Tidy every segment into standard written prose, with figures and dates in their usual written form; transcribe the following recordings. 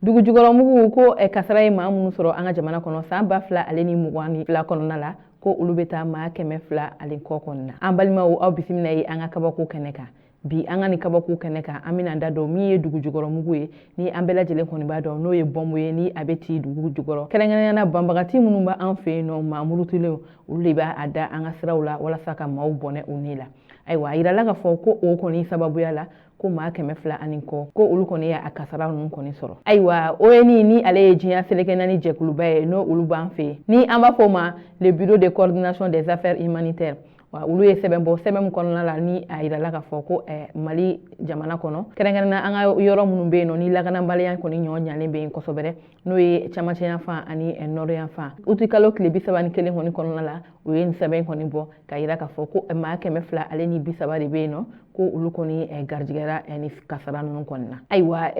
Dugujukɔrɔmugu ko kasara ye maa minnu sɔrɔ an ka jamana kɔnɔ san 2022 kɔnɔna la, ko olu bɛ taa maa 200 ani kɔ kɔnɔna na. An balimaw, aw bisimila ye an ka kabako kɛnɛ kan. Bi, an ka nin kabako kɛnɛ kan, an bɛna da dɔn min ye dugujukɔrɔmugu ye, ni an bɛɛ lajɛlen kɔni b'a dɔn n'o ye bɔnbu ye, ni a bɛ ci dugu jukɔrɔ. Kɛrɛnkɛrɛnnenya la, banbagati minnu b'an fɛ yen nɔ, maa murutilenw, olu de b'a da an ka siraw la walasa ka maaw bɔnɛ u ni la. Ayiwa, a yirala k'a fɔ ko o kɔni sababuya la, ko maa 200 ani kɔ, ko olu kɔni y'a kasara ninnu kɔni sɔrɔ. Ayiwa, ONU, ni ale ye diɲɛ seleke naani jɛkuluba ye, n'o olu b'an fɛ yen, ni an b'a fɔ o ma le Bureau de coordination des affaires humanitaires, wa olu ye sɛbɛn bɔ. Sɛbɛn min kɔnɔna la, ni a yirala k'a fɔ ko Mali jamana kɔnɔ, kɛrɛnkɛrɛnna an ka yɔrɔ minnu bɛ yen nɔ, ni lakanabaliya kɔni ɲɔ ɲalen bɛ yen kosɛbɛ, n'o ye camancɛ yan fan ani nord yan fan, uti kalo tile 31 kɔni kɔnɔna la, u ye nin sɛbɛn kɔni bɔ ka yira k'a fɔ ko maa 230 de bɛ yen nɔ, ko olu kɔni garijɛgɛra ni kasara ninnu kɔni na. Ayiwa,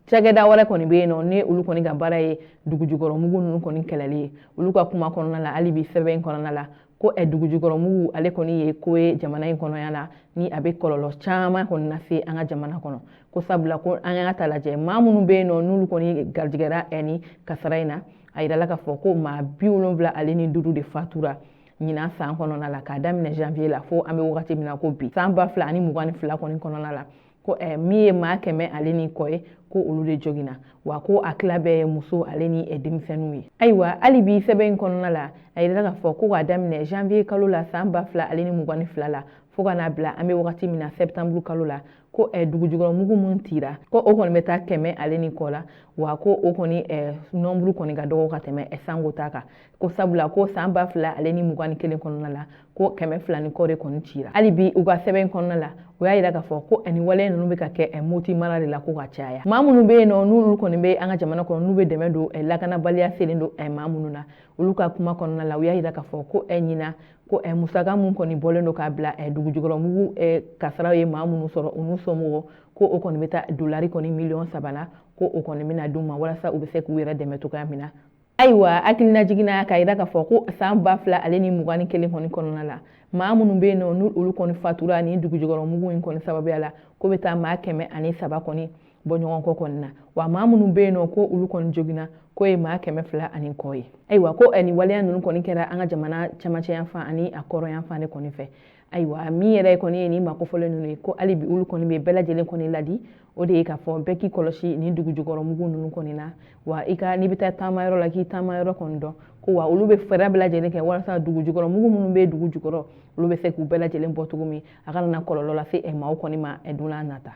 cakɛda wɛrɛ kɔni bɛ yen nɔ, ni olu kɔni ka baara ye dugujukɔrɔmugu ninnu kɔni kɛlɛli ye. Olu ka kuma kɔnɔna la, hali bi sɛbɛn kɔnɔna la, ko dugujukɔrɔmugu, ale kɔni ye ko ye jamana in kɔnɔya la, ni a bɛ kɔlɔlɔ caman kɔni lase an ka jamana kɔnɔ, ko sabula ko an ka ta lajɛ, maa minnu bɛ yen nɔ, n'olu kɔni garijɛgɛra ni kasara in na, a yirala k'a fɔ ko maa 75 de fatura ɲinan san kɔnɔna la, k'a daminɛ janvier la fo an bɛ wagati min na ko bi, san 2022 kɔni kɔnɔna la, ko min ye maa 100 ale ni kɔ ye, ko olu de joginna, wa ko a tila bɛɛ ye muso ale ni denmisɛnninw ye. Ayiwa, hali bi sɛbɛn in kɔnɔna la, a yirala k'a fɔ ko k'a daminɛ janvier kalo la san 2022 la, fo ka n'a bila an bɛ wagati min na septembre kalo la, ko dugujukɔrɔmugu mun tira, ko o kɔni bɛ taa 100 ale ni kɔ la, wa ko o kɔni nombre kɔni ka dɔgɔ ka tɛmɛ sango ta kan, ko sabula ko san 2021 kɔnɔna la, ko 200 ni kɔ de kɔni cira. Hali bi u ka sɛbɛn kɔnɔna la, u y'a yira k'a fɔ ko nin wale ninnu bɛ ka kɛ Moti mara de la ko ka caya. Maa minnu bɛ yen nɔ, n'olu kɔni bɛ an ka jamana kɔnɔ, n'u bɛ dɛmɛ don lakanabaliya selen don maa minnu na, olu ka kuma kɔnɔna la, u y'a yira k'a fɔ ko ɲinan, ko musaka mun kɔni bɔlen don k'a bila dugujukɔrɔmugu kasaraw ye maa minnu sɔrɔ, u n'u somɔgɔw, ko o kɔni bɛ taa dolari kɔni miliyɔn 3 la, ko o kɔni bɛna d'u ma walasa u bɛ se k'u yɛrɛ dɛmɛ cogoya min na. Ayiwa, hakilina jiginna k'a yira k'a fɔ ko san 2021 kɔni kɔnɔna la, maa minnu bɛ yen nɔ, n'olu olu kɔni fatura ni dugujukɔrɔmugu in kɔni sababuya la, ko bɛ taa maa 103 kɔni bɔ ɲɔgɔn kɔ kɔni na, wa maa minnu bɛ yen nɔ, ko olu kɔni joginna, ko ye maa 200 ani kɔ ye. Ayiwa, ko nin waleya ninnu kɔni kɛra an ka jamana camancɛ yan fan ani a kɔrɔn yan fan de kɔni fɛ. Ayiwa, min yɛrɛ kɔni ye nin maa kofɔlen ninnu ye, ko hali bi olu kɔni bɛ bɛɛ lajɛlen kɔni ladi, o de ye k'a fɔ bɛɛ k'i kɔlɔsi nin dugujukɔrɔmugu ninnu kɔni na, wa i ka n'i bɛ taa taamayɔrɔ la, k'i taamayɔrɔ kɔni dɔn, ko wa olu bɛ fɛɛrɛ bɛɛ lajɛlen kɛ walasa dugujukɔrɔmugu minnu bɛ dugu jukɔrɔ, olu bɛ se k'u bɛɛ lajɛlen bɔ cogo min, a kana na kɔlɔlɔ lase maaw kɔni ma don n'a nata.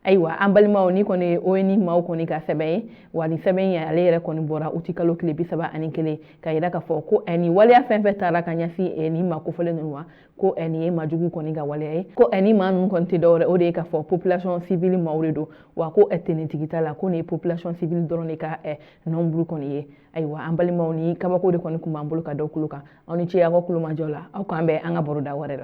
Ayiwa, an balimaw, ni kɔni ye ONU maaw kɔni ka sɛbɛn ye, wa nin sɛbɛn in, ale yɛrɛ kɔni bɔra uti kalo tile 31, ka yira k'a fɔ ko nin waleya fɛn fɛn taara ka ɲɛsin nin maa kofɔlen ninnu ma, ko nin ye maajugu kɔni ka waleya ye, ko nin maa ninnu kɔni tɛ dɔwɛrɛ, o de ye k'a fɔ population civile maaw de don, wa ko tenitigi t'a la, ko nin ye population civile dɔrɔn de ka nombre kɔni ye. Ayiwa, an balimaw, ni kabako de kɔni tun b'an bolo ka da kulo kan. Aw ni ce aw ka kulomajɔ la. Aw k'an bɛn an ka baroda wɛrɛ la.